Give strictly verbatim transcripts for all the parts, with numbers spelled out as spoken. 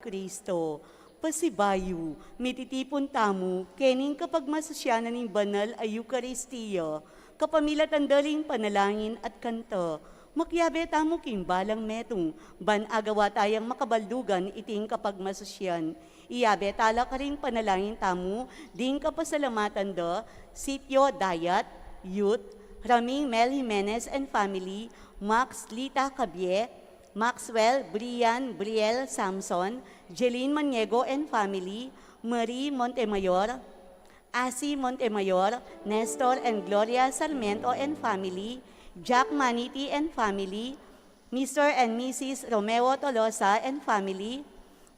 Kristo. Pasibayu, mititipun tamu kening kapagmasusyanan ning banal a Eukaristia, kapamilatan da ring panalangin at kanta. Makiabe tamu king balang metung, ban agawa tayang makabaldugan iting kapagmasusyan. Iabe tala karing panalangin tamu ding kapasalamatan da Sitio Dayat, Youth, Raming Mel Jimenez and family, Max Lita Cabie, Maxwell Brian Briel Samson, Jeline Maniego and family, Marie Montemayor, Asi Montemayor, Nestor and Gloria Sarmiento and family, Jack Maniti and family, Mister and Missus Romeo Tolosa and family,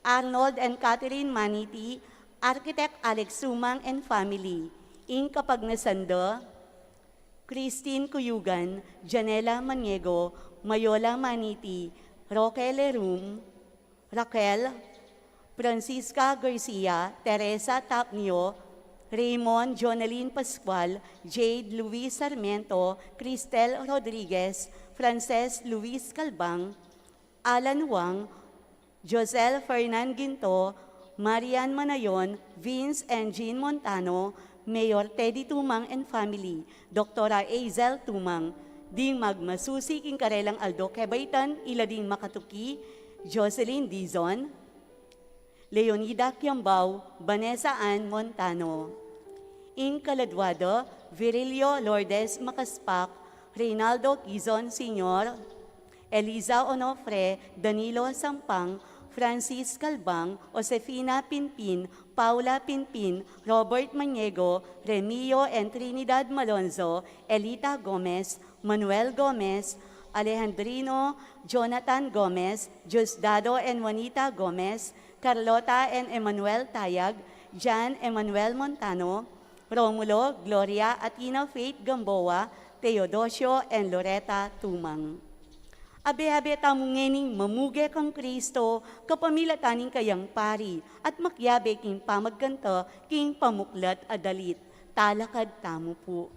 Arnold and Catherine Maniti, Architect Alex Sumang and family. Ing kapagnasan da Christine Cuyugan, Janela Maniego, Mayola Maniti, Roque Lerum, Raquel, Francisca Garcia, Teresa Tapnio, Raymond Jonalyn Pascual, Jade Luis Sarmiento, Cristel Rodriguez, Frances Luis Calbang, Alan Wang, Josel Fernan Ginto, Marian Manayon, Vince and Jean Montano, Mayor Teddy Tumang and family, Doktora Azel Tumang, ding magmasusi king karelang aldo kebaitan, ila ding makatuki, Jocelyn Dizon, Leonida Kiambao, Vanessa Ann Montano. Ing kaladwa da, Virilio Lourdes Macaspac, Reynaldo Quizon Senior, Eliza Onofre, Danilo Sampang, Francis Calbang, Josefina Pinpin, Paula Pinpin, Robert Maniego, Remio and Trinidad Malonzo, Elita Gomez, Manuel Gomez, Alejandrino Jonathan Gomez, Diosdado and Juanita Gomez, Carlota and Emmanuel Tayag, Jan Emmanuel Montano, Romulo, Gloria, Athena Faith Gamboa, Teodosio and Loretta Tumang. Abe-abe tamu ngening mamuge kang Kristo, kapamilatan ning kayang pari, at makiabe king pamagkanta king pamuklat a dalit. Talakad tamu pu.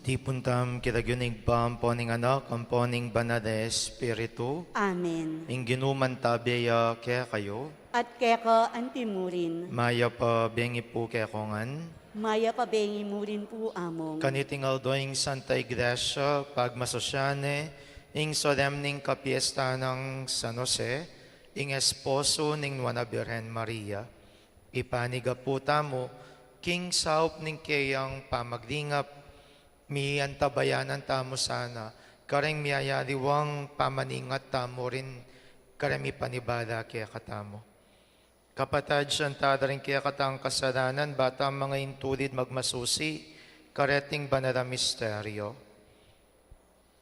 Tipun tamu king lagyu ning Ibpa, ampo ning Anak, ampo ning Banal a Espiritu. Amen. Ing Ginu mantabe ya kekayu. At keka anti murin. Mayap a bengi pu kekongan. Mayap a bengi murin pu, Among. Kaniting aldo ing Santa Iglesia, pagmasusyan ne ing solemneng kapiestan nang San Jose, ing esposo ning Nuan a Birhen Maria. Ipanyawad tamu king saup ning keyang pamaglingap, miantabayanan tamu sana kareng miyayaliwang pamaningat tamu rin kareng mipanibala kekatamu. Kapatad, santa da ring kekatang kasalanan, ba tamu mangaintulid magmasusi kareting banal a misteryo.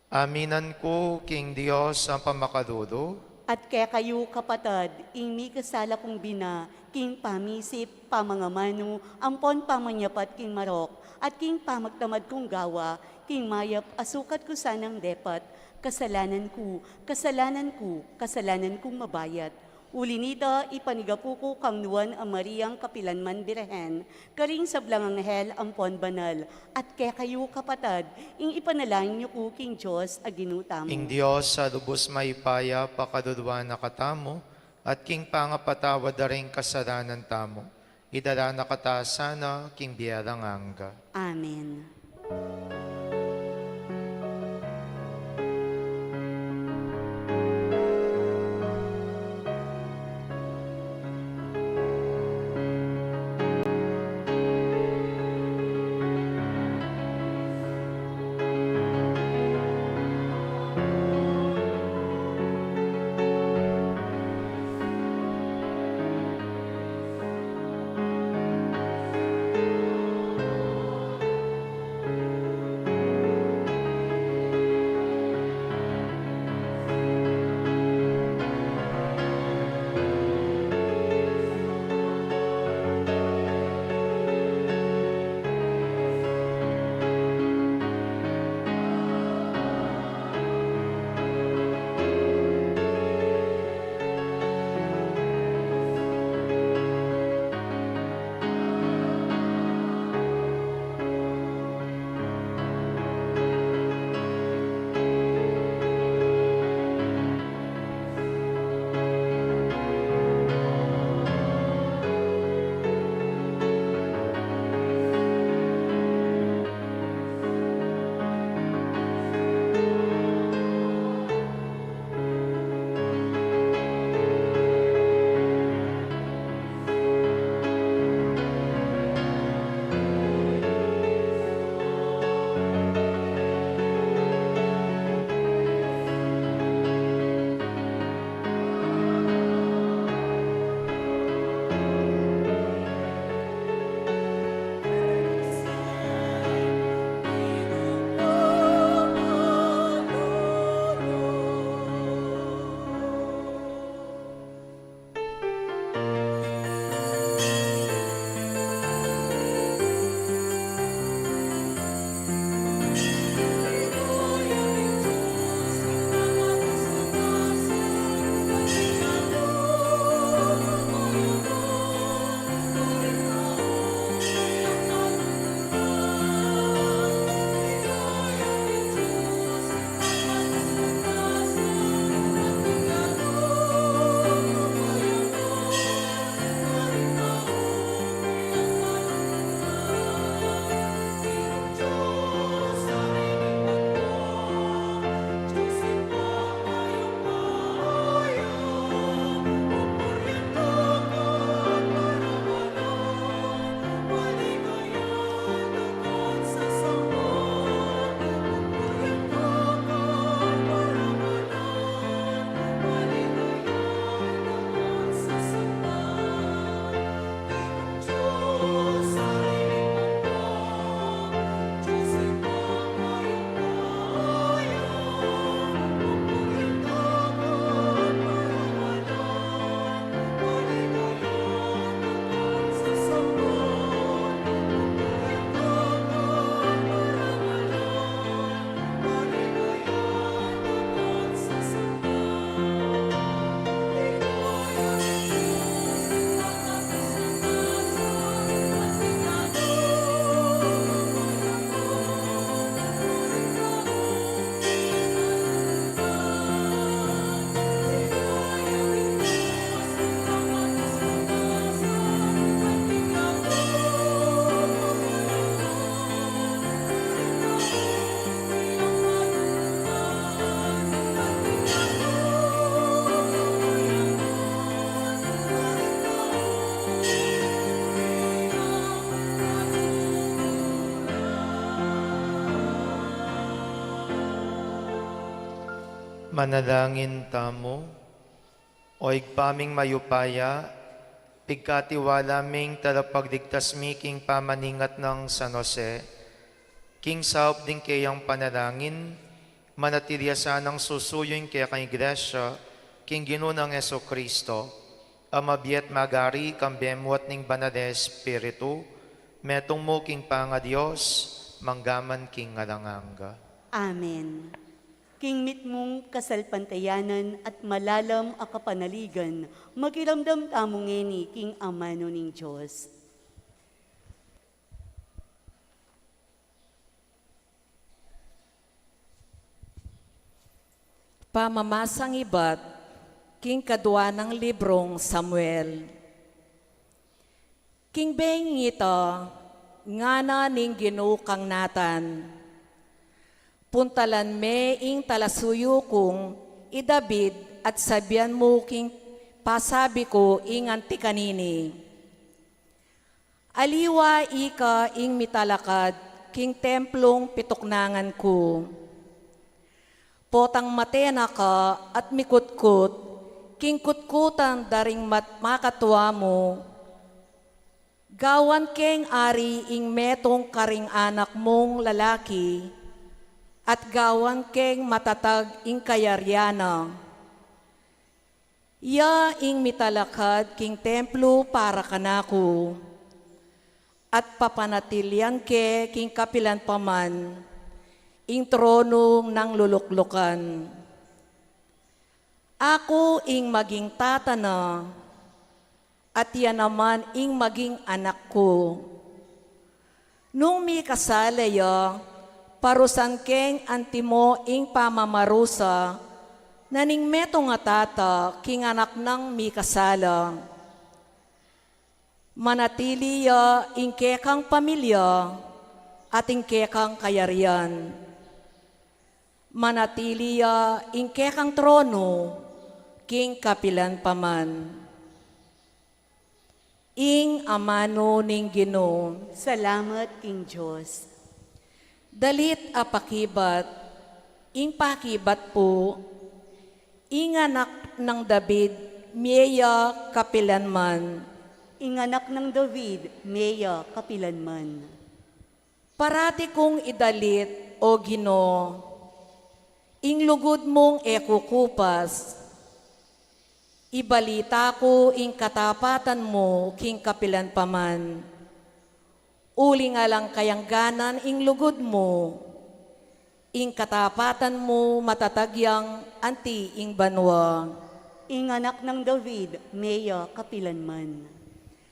Aminan ku king Dios a pamakalulu. At kekayu, kapatad, ing mikasala kung bina, king pamisip, pamangamanu, ampon pamanyapat king marok, at king pamagtamad kung gawa, king mayap a sukat ku sanang depat, kasalanan ku, kasalanan ku, kasalanan kung mabayat. Uli nita, ipanyawad ku kang Nuan a Mariang kapilanman Birhen, karing sablang anghel ampon banal, at kekayu, kapatad, ing ipanalangin yu ku king Dios a Ginu tamu. Ing Dios a lubus mayupaya pakaluluan na katamu, at king pangapatawad da ring kasalanan tamu, idala na kata sana king bie alang angga. Amen. Manalangin tamu. O Ibpa ming mayupaya, pigkatiwala ming talapagligtas mi king pamaningat nang San Jose, king saup ding keyang panalangin, manatili ya sanang susuyu ing kekang Iglesia, king Ginu nang Jesucristo, a mabie at magari kambe mu at ning Banal a Espiritu, metung mu king pangaDios, mangga man king alang angga. Amen. King mitmung kasalpantayanan at malalam a kapanaligan, makiramdam tamu ngeni king amanu ning Dios. Pamamasang ibat king kadua nang librung Samuel. King benging ita, ngana ning Ginu kang Natan, puntalan me ing talasuyu kung i David at sabian mu king pasabi ku ing anti kanini. Aliwa ika ing mitalakad king templung pituknangan ku. Potang mate na ka at mikutkut king kutkutan da ring mat-, makatua mu. Gawan keng ari ing metung karing anak mung lalaki, at gawan keng matatag ing kayarian na. Iya ing mitalakad king templo para kanaku, at papanatilian ke king kapilan pa man ing tronung luluklukan. Aku ing maging tata na, at iya naman ing maging anak ku. Nung mikasala ya, parusan keng antimo ing pamamarusa na ning metung a tata king anak nang mikasala. Manatili ya ing kekang pamilya at ing kekang kayarian. Manatili ya ing kekang trono king kapilan pa man. Ing amanu ning Ginu. Salamat king Dios. Dalit a pakibat, ing pakibat pu, ing anak nang David, mie ya kapilan man. Ing anak nang David, mie ya kapilan man. Parati kung idalit, O Ginu, ing lugud mung e kukupas. Ibalita ku ing katapatan mu king kapilan pa man. Uling alang kayangganan ing lugud mu, ing katapatan mu matatag yang anti ing banua. Ing anak nang David, mie ya kapilan man.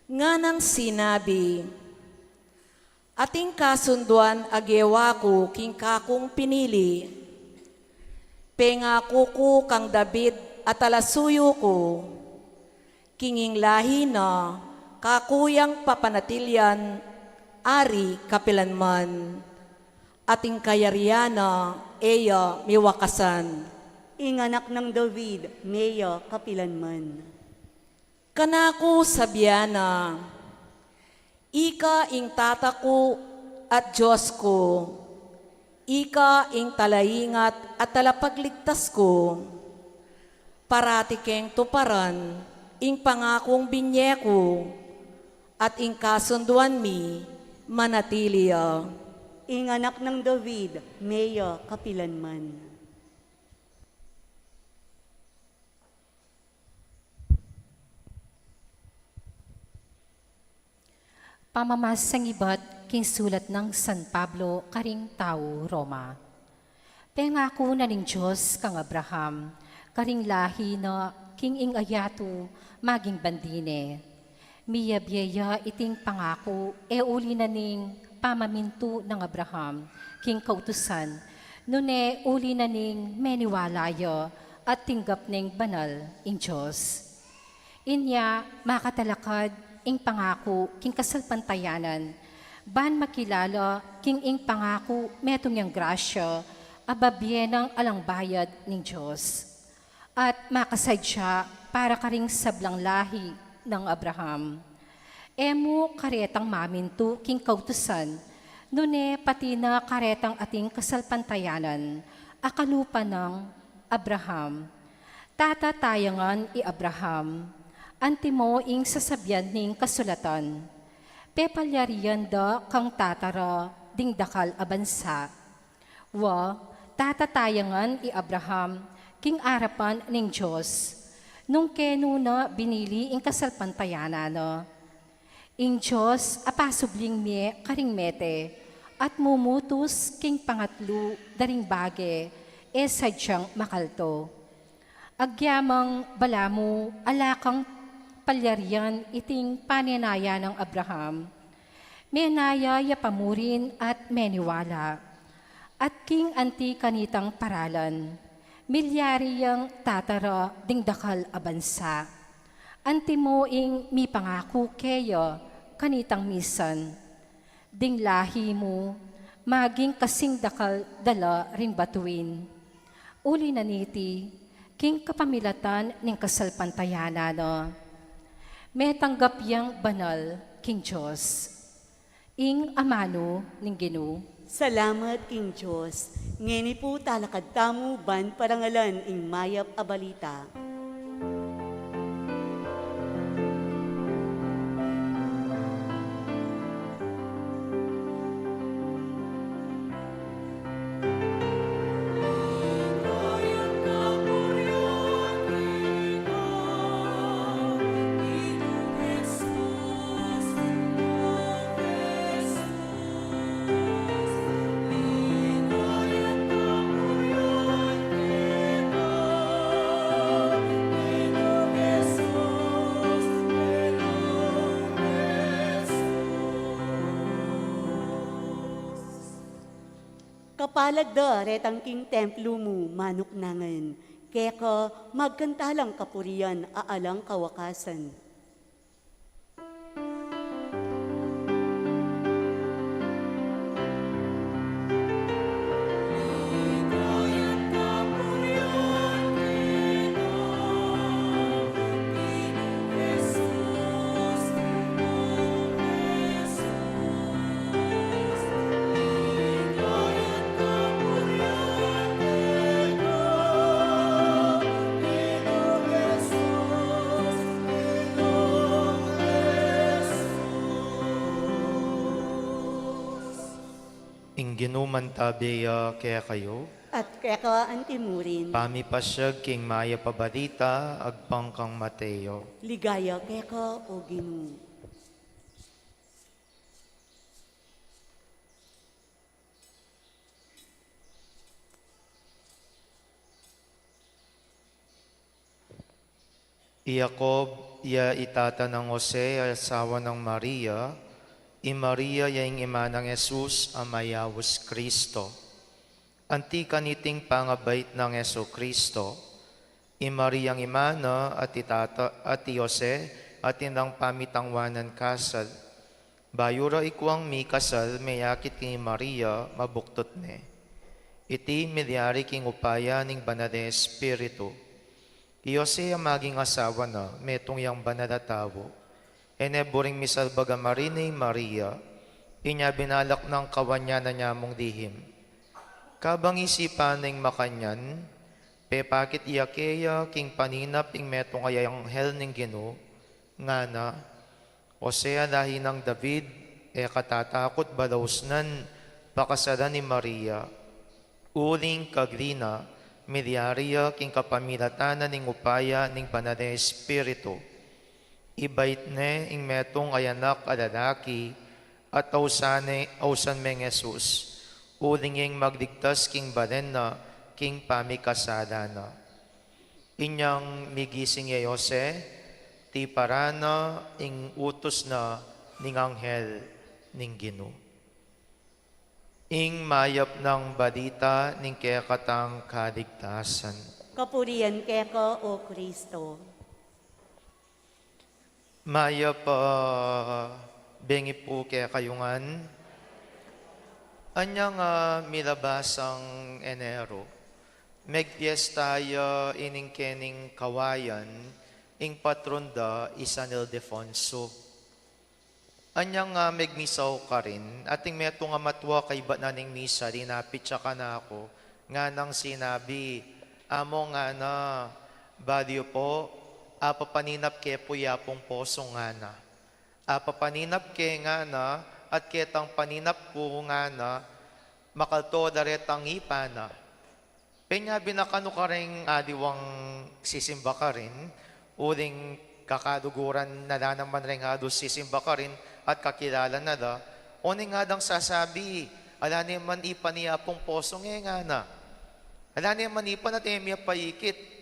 Nganang sinabi, Ating kasunduan a gewa ku king kakung pinili. Pengaku ku kang David a talasuyu ku, king ing lahi na kaku yang papanatilian ari kapilan man, at ing kayarian na e ya miwakasan. Ing anak nang David, mie ya kapilan man. Kanaku sabian na, Ika ing Tata ku at Dios ku, ika ing talaingat at talapagligtas ku. Parati keng tuparan ing pangakung binye ku, at ing kasunduan mi manatili ya. Ing anak nang David, mie ya kapilan man. Pamamasang ibat king sulat nang San Pablo karing tau Roma. Pengaku na ning Dios kang Abraham, karing lahi na king ing ayatu maging bandi ne. Miyabie ya iting pangaku, e uli na ning pamamintu nang Abraham king kautusan, nune uli na ning meniwala ya at tinggap neng banal ing Dios. Inya makatalakad ing pangaku king kasalpantayanan, ban makilala king ing pangaku metung yang grasya a babie nang alang bayad ning Dios. At makasadya para karing sablang lahi nang Abraham. E mu karetang mamintu king kautusan, nune pati na karetang ating kasalpantayanan a kalupa nang Abraham. Tatatayangan i Abraham. Antimo ing sasabian ning kasulatan, pepalyarian da kang tata ra ding dakal a bansa. Wa, tatatayangan i Abraham king arapan ning Dios, nung kenu na binili ing kasalpantayanan na. Ing Dios a pasubling mie karing mete at mumutus king pangatlu da ring bage e sadyang makalto. Agyamang balamu ala kang palyarian iting panenaya nang Abraham, menaya ya pa mu rin at meniwala. At king anti kanitang paralan, milyari yang tata ra ding dakal a bansa. Antimo ing mipangaku keya kanitang misan, ding lahi mu maging kasing dakal da la ring batuin. Uli na niti, king kapamilatan ning kasalpantayanan na, metanggap yang banal king Dios. Ing amanu ning Ginu. Salamat king Dios. Ngeni pu talakad tamu ban parangalan ing mayap a balita. Kapalag da retang king templo mu, manuknangan, keka magkanta lang kapurian a alang kawakasan. Ing Ginu mantabe ya kekayu. At keka antimurin. Pamipasiag king mayap a balita agpang kang Mateo. Ligaya keka, o Ginu. I Jacob ya i tata nang Jose, asawa nang Maria. I Maria ya ing ima nang Jesus a mayaus Kristo. Anti kaniting pangabait nang Jesu Kristo, i Mariang ima na at i tata at i Jose at inang pamitangwanan kasal. Bayu ra ikuang mikasal, meyakit king i Maria, mabuktut ne. Iti milyari king upaya ning Banal a Espiritu. I Jose a maging asawa na, metung yang banal a tau. E ne buring misalbag a marine i Maria, inya binalak nang kawanyanan ya mung lihim. Kabang isipan neng makanyan, pepakit ya keya king paninap ing metung a anghel ning Ginu, ngana, Jose a lahi nang David, e ka tatakut balausnan pakasalan i Maria. Uling kagli na, milyari ya king kapamilatan na ning upaya ning Banal a Espiritu. Ibait ne ing metung a anak a lalaki, at ausan ne, ausan meng Jesus, uling ing magligtas king balen na king pamikasalan na. Inyang migising ya i Jose, tiparan na ing utus na ning anghel ning Ginu. Ing mayap nang balita ning kekatang kaligtasan. Kapurian keka, o Kristo. Mayap a bengi pu kekayu ngan. Anyang, ah, milabasang Enero, megpiesta ya ining kening kawayan ing patron da i San Ildefonso. Anyang, ah, megmisaw karin, ating metung a matua kaibat na ning misa, linapit ya kanaku, nganang sinabi, Amo ngana, baliu po, apapaninap ke pu ya pung poso ngana. Apapaninap ke ngana, at ketang paninap ku ngana, makalto da retang ipa na. Penyabi na kanu kareng aliwang sisimba karin, uling kakaluguran na la naman reng alus sisimba karin at kakilala na la, o ne ngan dang sasabi, ala ne man ipa ni ya pung poso nge ngana. Ala ne man ipa na at e mi ya paikit.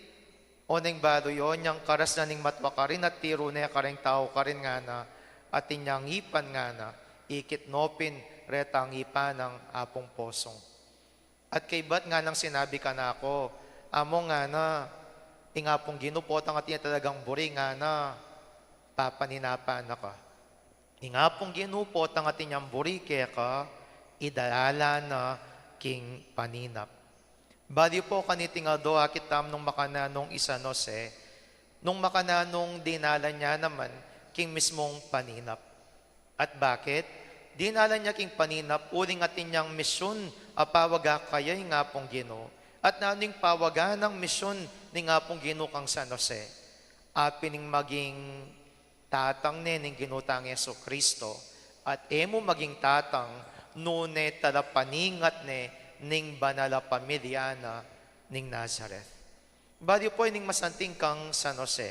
O neng balu yu, inyang karas na ning matwa karin at tiru ne kareng tau karin ngana, at inyang ipan ngana, ikit no pin retang ipa nang Apung Posong. At kaybat nganang sinabi kanaku, Amo ngana, ing Apung Ginu potang atin ya talagang buri ngana, papaninapan na ka. Ing Apung Ginu potang atin yang buri keka, idalala na king paninap. Baliu po kaniting aldo akit tamu nung makananu i San Jose, nung makananu dinalan ya naman king mismung paninap. At bakit? Dinalan ya king paninap uling atin yang misyun a pawaga kaya ing Apung Ginu. At nanu ing pawaga nang misyun ning Apung Ginu kang San Jose? Apin ing maging tatang ne ning Ginu tang Jesucristo, at e mu maging tatang nune talapaningat ne ning banal a pamilya na ning Nazareth. Baliu po ining masanting kang San Jose,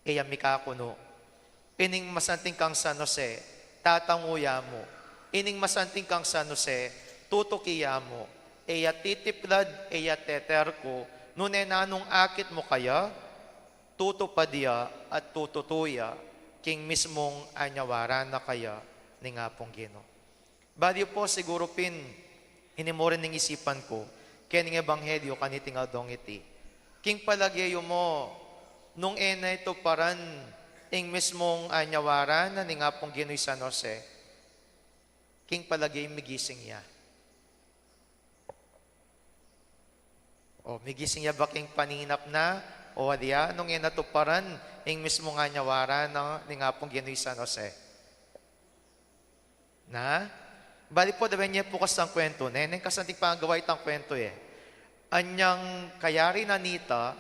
e ya mikakunu. Ining masanting kang San Jose, tatangu ya mu. Ining masanting kang San Jose, tutuki ya mu. E ya titiplad, e ya teterku, nune nanung akit mu kaya, tutupad ya at tututu ya king mismung anyawaran na kaya ning Apung Ginu. Baliu po siguru pin, ini mu rin ning isipan ku, keng ebanghelyo kaniting aldong iti. King palage yu mu, nung e na ituparan ing mismung anyawaran na ning Apung Ginu i San Jose, king palage yu migising ya. O, migising ya ba king paninap na, o ali ya, nung e na tuparan ing mismung anyawaran na ning Apung Ginu i San Jose? Na? Baliu po, dawen ye pu kastang kwentu, ne? Neng kasanting pangagawa itang kwentu, e. Anyang kayari na nita,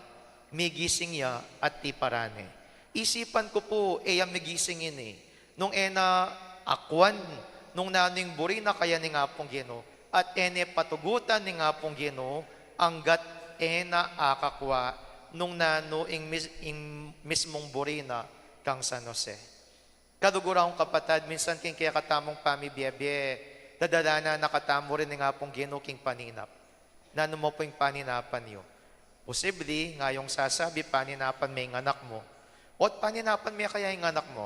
migising ya at tiparan ne. Isipan ku pu, e ya migising ini. Nung e na akuan, nung nanu ing buri na kaya ning Apung Ginu, at e ne patugutan ning Apung Ginu, anggat e na akakua, nung nanu ing mis-, ing mismung buri na kang San Jose. Kaluguran kung kapatad, minsan king kekatamung pamibie-bie, dadalanan na katamu rin ning Apung Ginu king paninap. Nanu mu pu ing paninapan yu? Posibli, ngayung sasabi, paninapan me ing anak mu. Ot paninapan me kaya ing anak mu?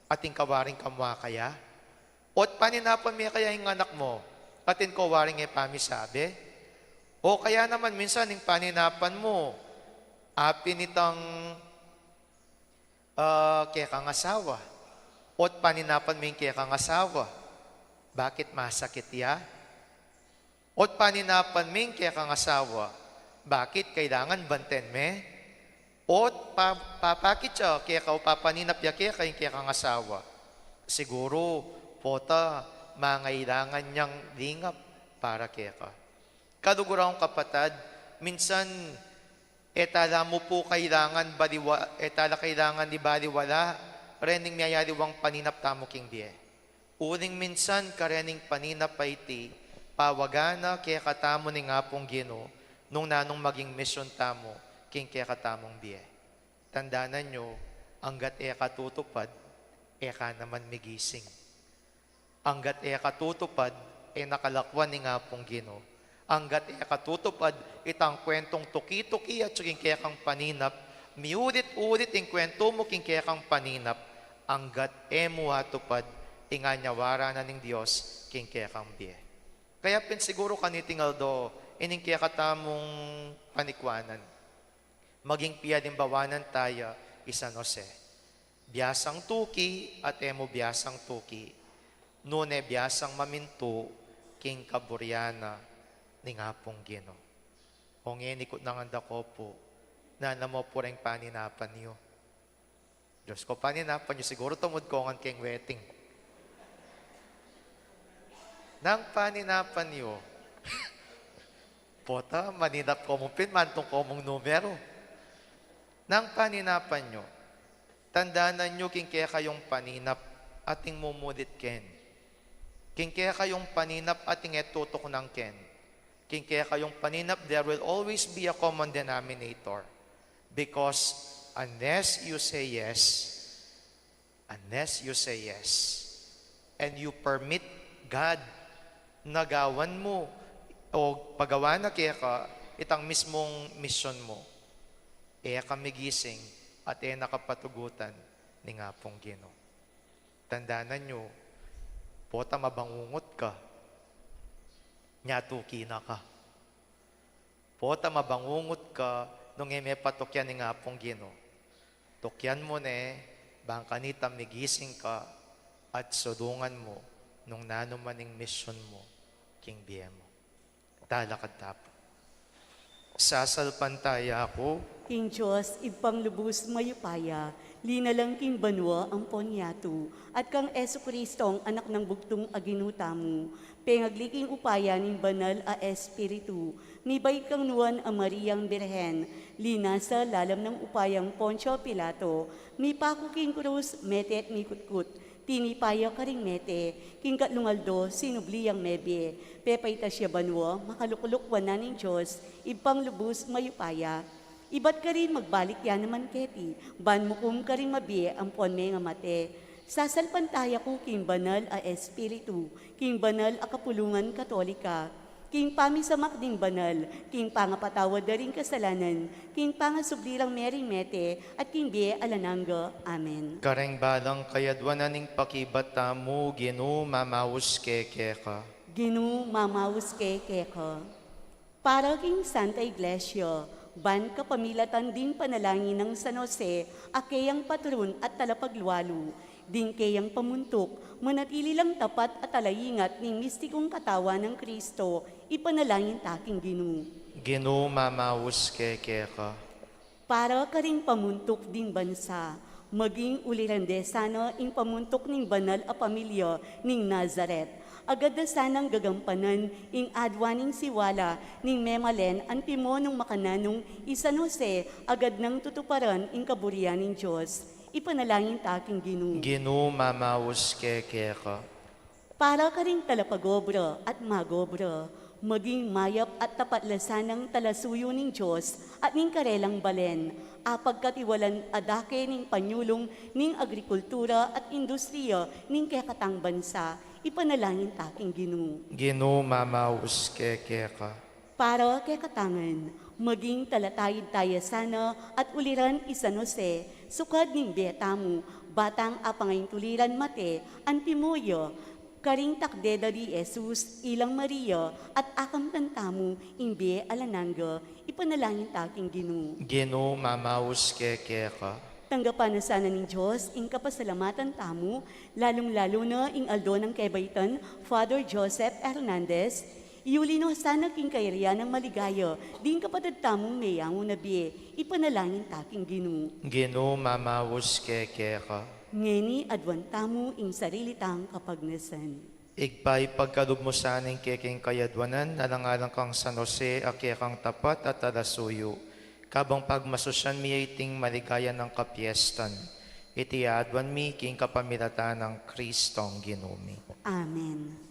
Atin ka waring kamua kaya? Ot paninapan me kaya ing anak mu? Atin ko waring e pamisabi? O kaya naman minsan ing paninapan mu, apin itang ah, kekang asawa. Ot paninapan me ing kekang asawa, bakit masakit ya? Ot paninapan me ing kekang asawa, bakit kailangan banten me? Ot pa-, papakit ya keka o papaninap ya keka ing kekang asawa, siguru pota mangailangan yang lingap para keka. Kaluguran kung kapatad, minsan e tala mu pu kailangan baliwa-, e tala kailangan ibaliwala rening miyayaliwang paninap tamu king bie. Uling minsan karening paninap a iti, pawagan na kekatamu ning Apung Ginu, nung nanung maging misyun tamu king kekatamung bie. Tandanan yu, anggat e ka tutupad, e ka naman migising. Anggat e ka tutupad, e na ka lakuan ning Apung Ginu. Anggat e ka tutupad, itang kwentung tuki-tuki atyu king kekang paninap, miulit-ulit ing kwentu mu king kekang paninap, anggat e mu atupad ing anyawaran na ning Dios king kekang bie. Kaya pin siguru kaniting aldo, ining kekatamung panikwanan, maging pialimbawanan taya i San Jose. Biasang tuki at e mu biasang tuki, nune biasang mamintu king kaburian na ning Apung Ginu. O ngeni kutnangan da ko pu, nanu mu pu reng paninapan yu? Dios ko, paninapan yu, siguru tumud ko ngan keng wedding. Nang paninapan yu, Pota, maninap ko mung pin, mantung ko mung numero. Nang paninapan yu, tandanan yu king kekayung paninap ating mumulit ken. King kekayung paninap ating e tutuknang ken. King kekayung paninap, there will always be a common denominator. Because unless you say yes, unless you say yes, and you permit God na gawan mu o pagawa na keka itang mismung misyon mu, e ka migising at e na ka patugutan ning Apung Ginu. Tandanan yu, pota mabangungut ka, nya tuki na ka. Pota mabangungut ka nung e me patukian ning Apung Ginu. Tukian mu ne, bang kanita migising ka at sudungan mu nung nanu man ing misyon mu king bie mu. Talakad ta pu. Sasalpantaya ku king Dios, Ibpang lubus mayupaya, linalang king banua ampon yatu, at kang Jesucristong Anak nang bugtung a Ginu tamu, pengagli king upaya ning Banal a Espiritu, mibait kang Nuan a Mariang Birhen, linasa lalam nang upayang Poncio Pilato, mipaku king krus, mete at mikutkut, tinipa ya karing mete, king katlung aldo sinubli yang mebie, pepaitas ya banua, makalukluk wanan ning Dios, Ibpang lubus mayupaya. Ibat karin magbalik ya naman keti, ban mukum karing mabie ampon mengamate. Sasalpantaya ku king Banal a Espiritu, king banal a kapulungan Katolika, king pamisamak ding banal, king pangapatawad da ring kasalanan, king pangasubli rang mering mete, at king bie alang angga. Amen. Kareng balang kayadwanan ning pakibat tamu, Ginu mamaus ke keka. Ginu mamaus ke keka. Para king Santa Iglesia, ban kapamilatan ding panalangin nang San Jose, a keyang patron at talapaglualu, ding keyang pamuntuk, manatili lang tapat at talaingat ning mistikung katawan nang Kristo, ipanalangin ta king Ginu. Ginu mamaus ke keka. Para karing pamuntuk ding bansa, maging uliran de sana ing pamuntuk ning banal a pamilya ning Nazaret. Agad da sanang gagampanan ing adwa ning siwala ning memalen anti mo nung makananung i San Jose, agad nang tutuparan ing kaburian ning Dios. Ipanalangin ta king Ginu. Ginu mamaus ke keka. Para karing talapagobra at magobra, maging mayap at tapat la sanang talasuyu ning Dios at ning karelang balen, apagkatiwalan a dake ning panyulung ning agrikultura at industriya ning kekatang bansa, ipanalangin ta king Ginu. Ginu mamaus ke keka. Para kekatang ngan, maging talatayud taya sana at uliran i San Jose, sukad ning bie tamu, batang apangaintuliran mate, anti mo ya, karing takde da di Jesus, ilang Maria, at akamtan tamu ing bie alang angga, ipanalangin ta king Ginu. Ginu mamaus ke keka. Tanggapan na sana ning Dios ing kapasalamatan tamu, lalung-lalu na ing aldo nang kebaitan, Father Joseph Hernandez, iyuli no sana king kayarian nang maligaya ding kapatad tamung meyangu na bie, ipanalangin ta king Ginu. Ginu mamaus ke keka. Ngeni aduan tamu ing sarili tang kapagnasan. Ibpa, ipagkalub mu sana ing kekeng kayadwanan, alang-alang kang San Jose, a kekang tapat at talasuyu, kabang pagmasusyan mi ya iting maligaya nang kapiestan. Iti aduan mi king kapamilatan nang Kristong Ginu mi. Amen.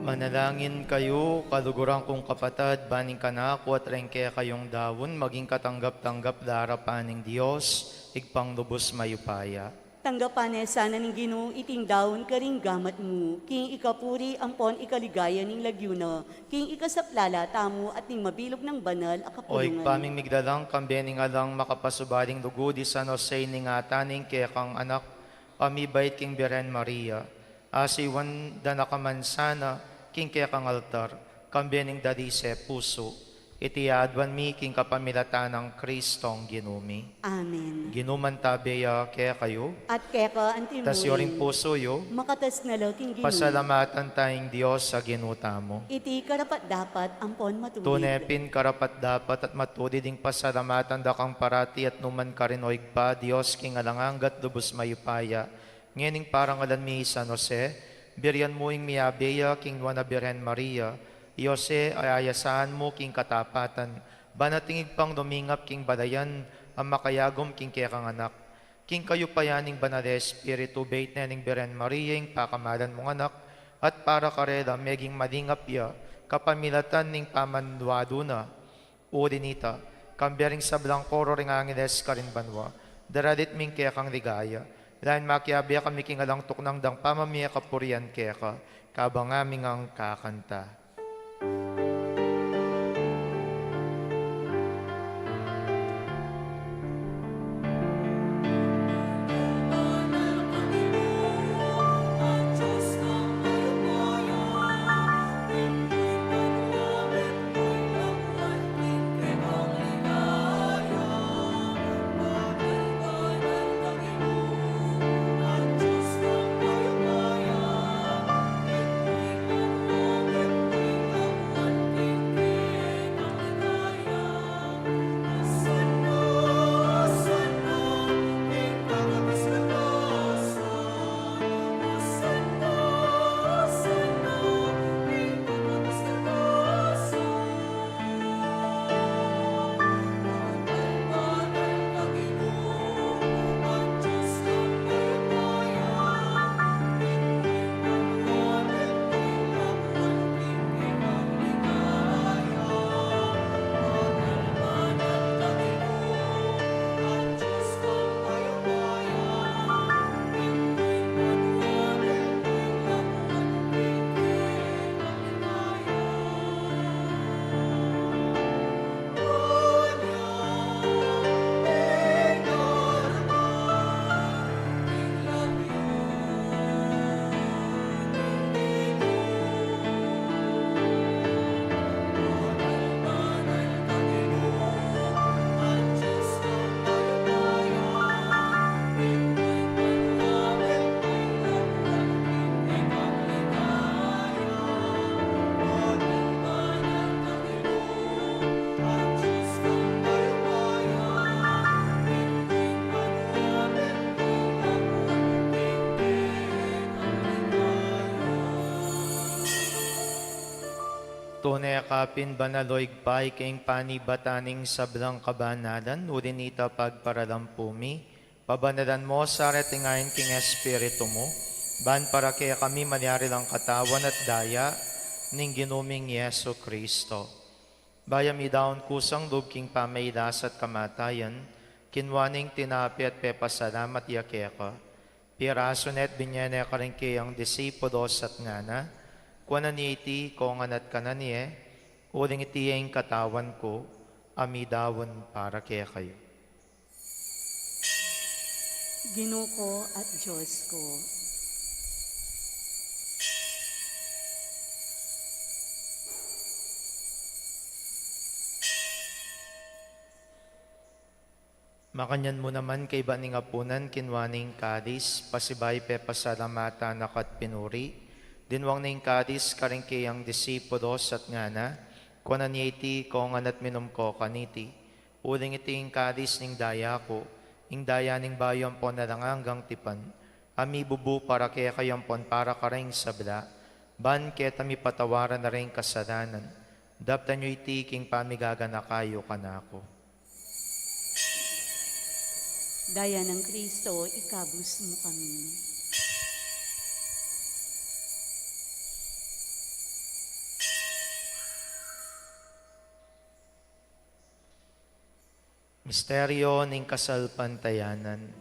Manalangin kayu, kaluguran kung kapatad, ban ing kanaku at ring kekayung daun maging katanggap-tanggap king arapan ning Dios, Ibpang lubus mayupaya. Tanggapan ne sana ning Ginu iting daun karing gamat mu, king ikapuri ampon ikaligaya ning lagyu na, king ikasaplala tamu at ning mabilug nang banal a kapulungan. O Ibpa ming migdalang, kambe ning alang makapasubaling lugud i San Jose, ing ina ning kekang anak a mibait king Birhen Maria, asiwan da na ka man sana king kekang altar, kambe ning dalise pusu. Iti aduan mi king kapamilatan nang Kristong Ginu mi. Amen. Ing Ginu mantabe ya kekayu. At keka antimurin. Itas yu ring pusu yu. Makatas na la king Ginu. Pasalamatan taya ing Dios a Ginu tamu. Iti karapat-dapat ampon matulid. Tune pin karapat-dapat at matulid ing pasalamatan da kang parati at nukarin man, o Ibpa, Dios king alang angga at lubus mayupaya. Ngening parangalan mi i San Jose, burian mu ing miyabe ya king nuan a Birhen Maria, i Jose a ayasahan mu king katapatan, ban ating Ibpang lumingap king balayan a makayagum king kekang anak. King kayupayan ning Banal a Espiritu, beit ne ning Birhen Maria ing pakamalan mung anak, at para karela meging malingap ya kapamilatan ning pamanwalu na. Uli nita, kambe ring sablang koro ring angeles karin banua, daralit mi ing kekang ligaya, lain makiabe kami king alang tuknang dang pamamie kapurian keka, kabang ngaming kakanta. Tune ka pin banal, o Ibpa, ika ing panibatan ning sablang kabanalan, uli nita pagparalampu mi, pabanalan mu sa reting ain king Espiritu mu, ban para kekami malyari lang katawan at daya ning Ginu ming Jesu Cristo. Bayu mi daun kusang lub king pamailas at kamatayan, kinua ne ing tinape at pepasalamat ya keka, pirasu ne at binye ne karing keyang disipulos at ngana, kuanan ye iti kongan at kanan ye, uling iti ing katawan ku, a midaun para kekayu. Ginu ku at Dios ku. Makanyan mu naman kaybat ning apunan, kinua ne ing kalis, pasibayu pepasalamatan na ka at pinuri, dinwang ne ing kalis karing keyang disipulos at ngana, kuanan ye iti kongan at minum ko kaniti, uling iti ing kalis ning daya ku, ing daya ning bayu ampon alang anggang tipan, a mibubu para kekayu ampon para karing sabla, ban keta mipatawaran na ring kasalanan. Daptan yu iti king pamigaganaka yu kanaku. Daya nang Kristo, ikabus mu kami. Misteryo ning kasalpantayanan.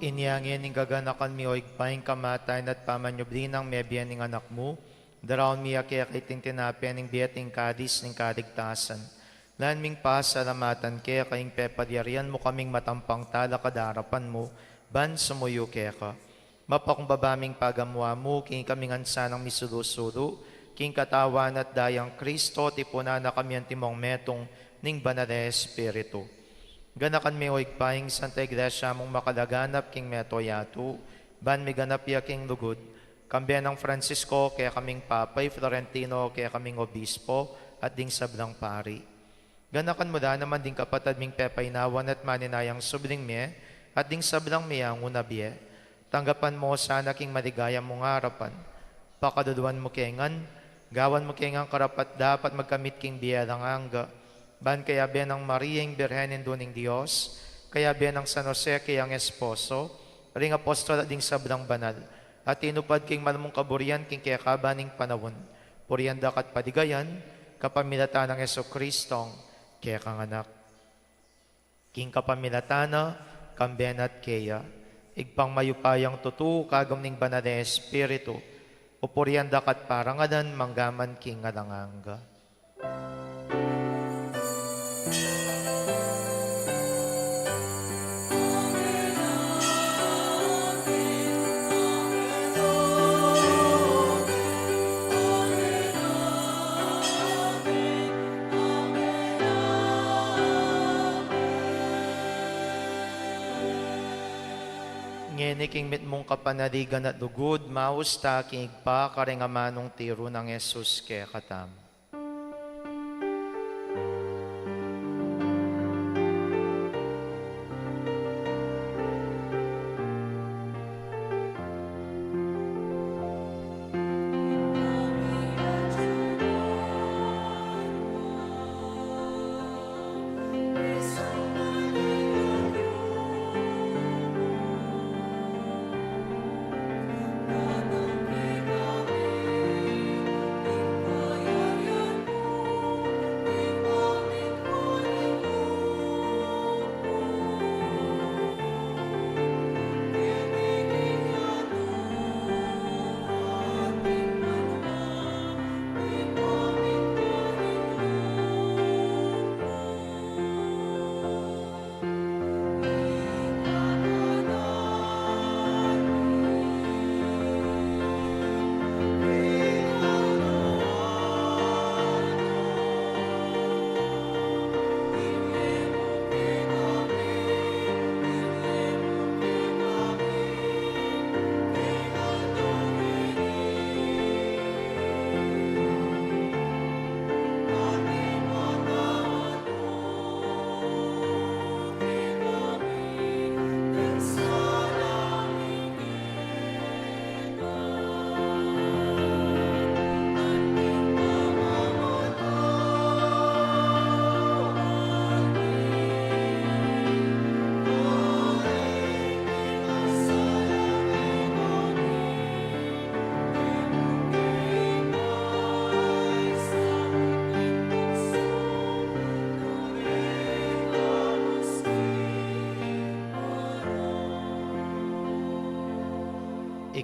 Inya ngeni gaganakan mi, o Ibpa, ing kamatayan at pamanyubli nang mebie ning Anak mu, daraun mi ya keka iting tinape ning bie at ing kalis ning kaligtasan. Lalu ming pasalamatan keka ing pepalyarian mu kaming matampang talakad king arapan mu, ban sumuyu keka. Mapakumbaba ming pagamuan mu king ikami ngan sanang misulu-sulu king Katawan at Dayang Kristo, tipunan na kami antimong metung ning Banal a Espiritu. Ganakan me, o Ibpa, ing Santa Iglesia mung makalaganap king mabilug a yatu, ban miganap ya king lugud, kambe nang Francisco, kekaming Papa, i Florentino, kekaming Obispo, at ding sablang pari. Ganakan mu la naman ding kapatad ming pepainawan at maninayang subling mie, at ding sablang mie a nguna bie. Tanggapan mu la sana king maligaya mung arapan. Pakaluluan mu ke ngan, gawan mu ke ngan karapat-dapat magkamit king bie alang angga. Ban kayabe nang Maria ing Birhen Indu ning Dios, kayabe nang San Jose kayang esposo, ring apostol at ding sablang banal, a tinupad king mal mung kaburian king kekaban ning panaun, purian da ka at paligayan, kapamilatan nang Jesucristong kekang Anak. King kapamilatan na, kambe na at keya, Ibpang mayupayang tutu, kagum ning Banal a Espiritu, pupurian da ka at parangalan, mangga man king alang angga. Ngeni king mitmung kapanaligan at lugud, maus ta king Ibpa, karing amanung tiru nang Jesus kekatamu.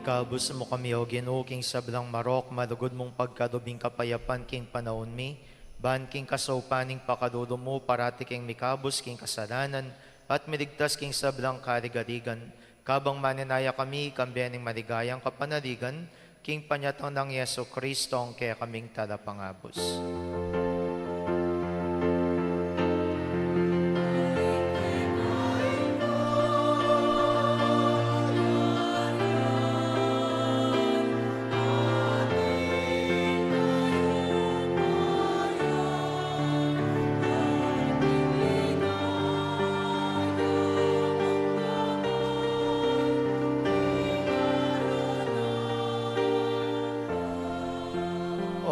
Kabus mu kami, O Ginu, king sablang marok, malugud mung pagkalub ing kapayapan king panaun mi, ban king kasaupan ning pakalulu mu, parati keng mikabus king kasalanan, at miligtas king sablang kaligaligan, kabang manenaya kami, kambe ning maligayang kapanaligan, king panyatang nang Jesu Cristo, ing kekaming Talapangabus.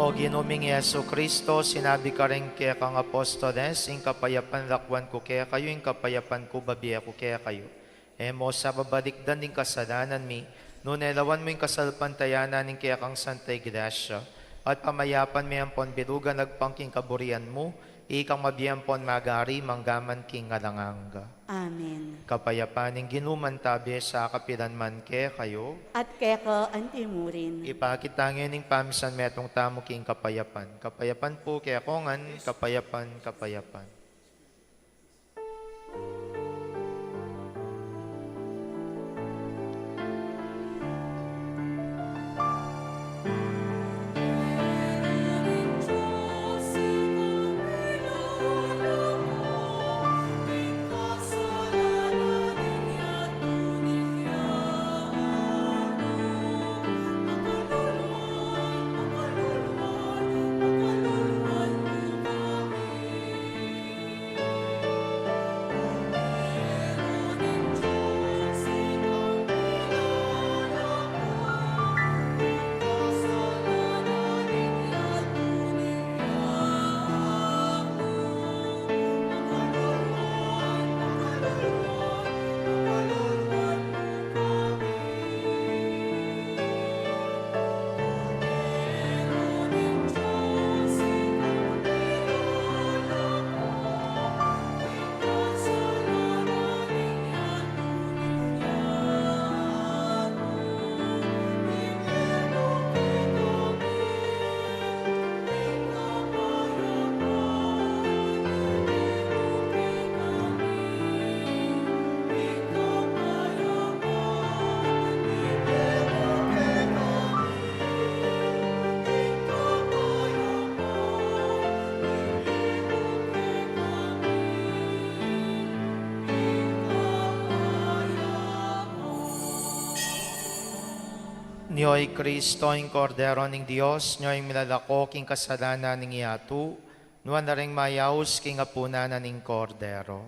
O Ginu ming Jesu Cristo, sinabi mu karing kekang apostoles, ing kapayapan lakwan ku kekayu, ing kapayapan ku babie ku kekayu. E mu sa babalikdan ding kasalanan mi, nune lawan mu ing kasalpantayanan ning kekang Santa Iglesia, at pamayapan me ampon bilugan agpang king kaburian mu, ikang mabie ampon magari manggaman king alang angga. Amen. Kapayapan ning Ginu mantabe sa kapilan man kekayu. At keka anti mu rin. Ipakit ta ngeni ing pamisan metung tamu king kapayapan. Kapayapan pu kekongan, kapayapan, kapayapan. Nyo i Kristo, ing Kordero ning Dios, nyo ing milalako king kasalanan ning yatu, nuan la ring mayaus king apunan na ning Kordero.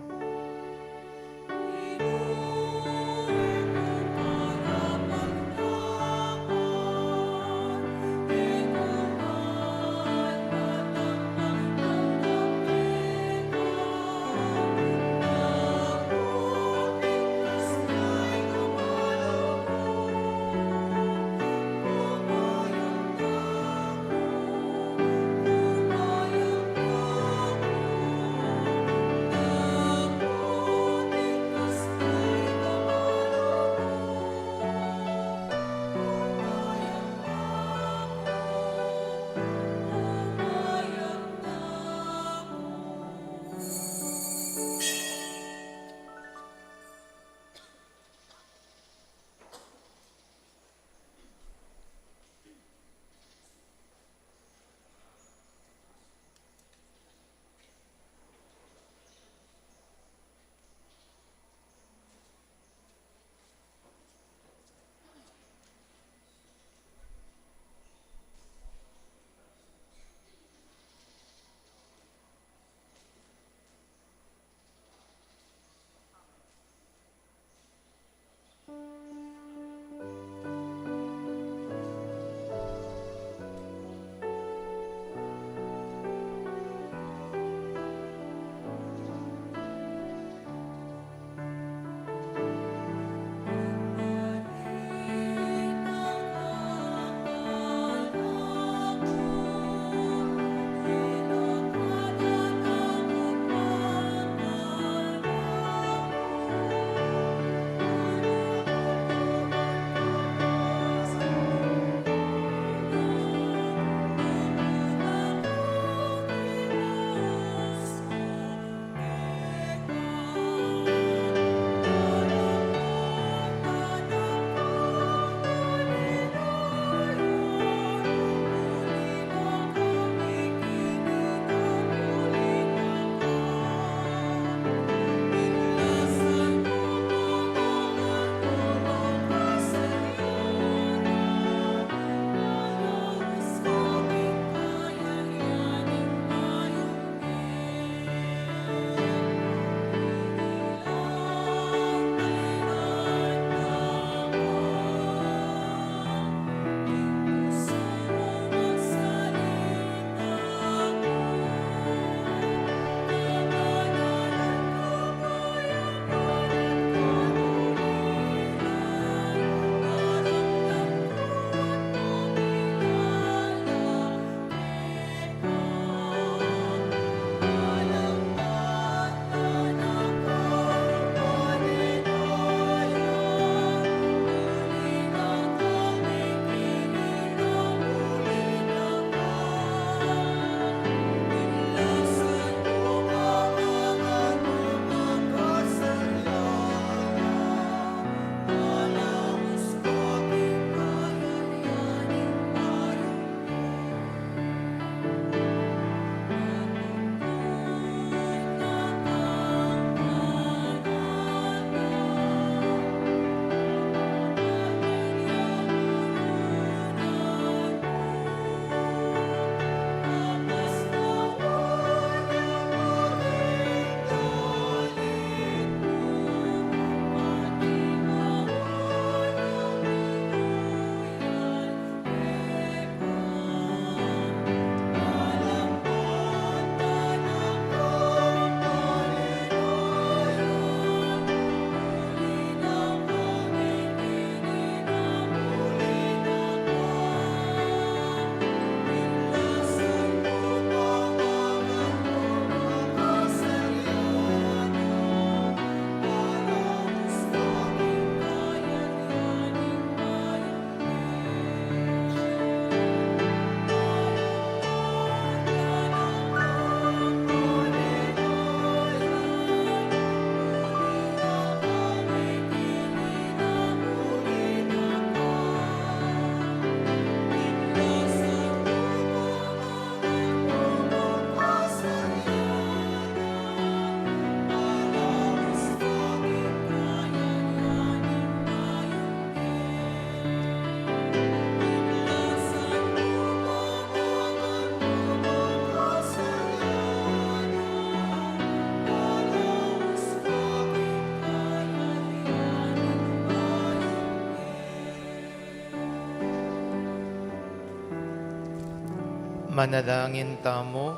Manalangin tamu.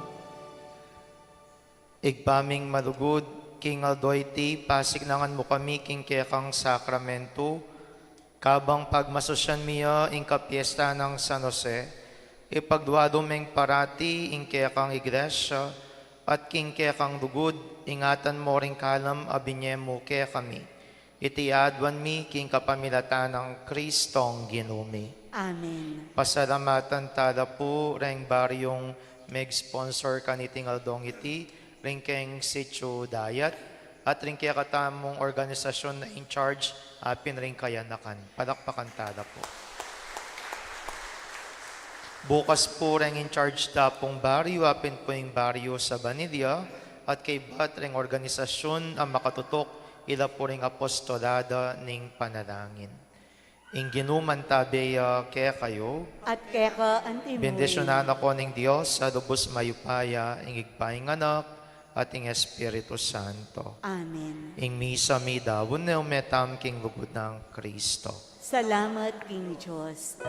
Ibpa ming malugud, king aldo iti, pasiknangan mu kami king kekang sakramentu, kabang pagmasusyan mi ya ing kapiesta nang San Jose, ipaglualu meng parati ing kekang iglesia, at king kekang lugud, ingatan mu ring kalam a binie mu kekami. Iti aduan mi king kapamilatan nang Kristong Ginu mi. Amen. Pasalamatan tala pu reng baryung meg-sponsor kaniting aldong iti, ring keng Sitio Dayat, at ring kekatamung organisasyon na in charge, apin ring kayanakan. Palakpakan tala pu. Bukas pu reng in charge da pung baryo, apin pu ing baryo Sabanilla, at kaybat reng organisasyon a makatutuk, ila pu ring apostolada ning panalangin. Ing Ginu mantabe ya kekayu. At keka anti mu rin. Bendisyunan na kayu ning Dios a lubus mayupaya, ing Ibpa, ing Anak, at ing Espiritu Santo. Amen. Ing misa mi daun ne, ume tamu king lugud nang Kristo. Salamat king Dios.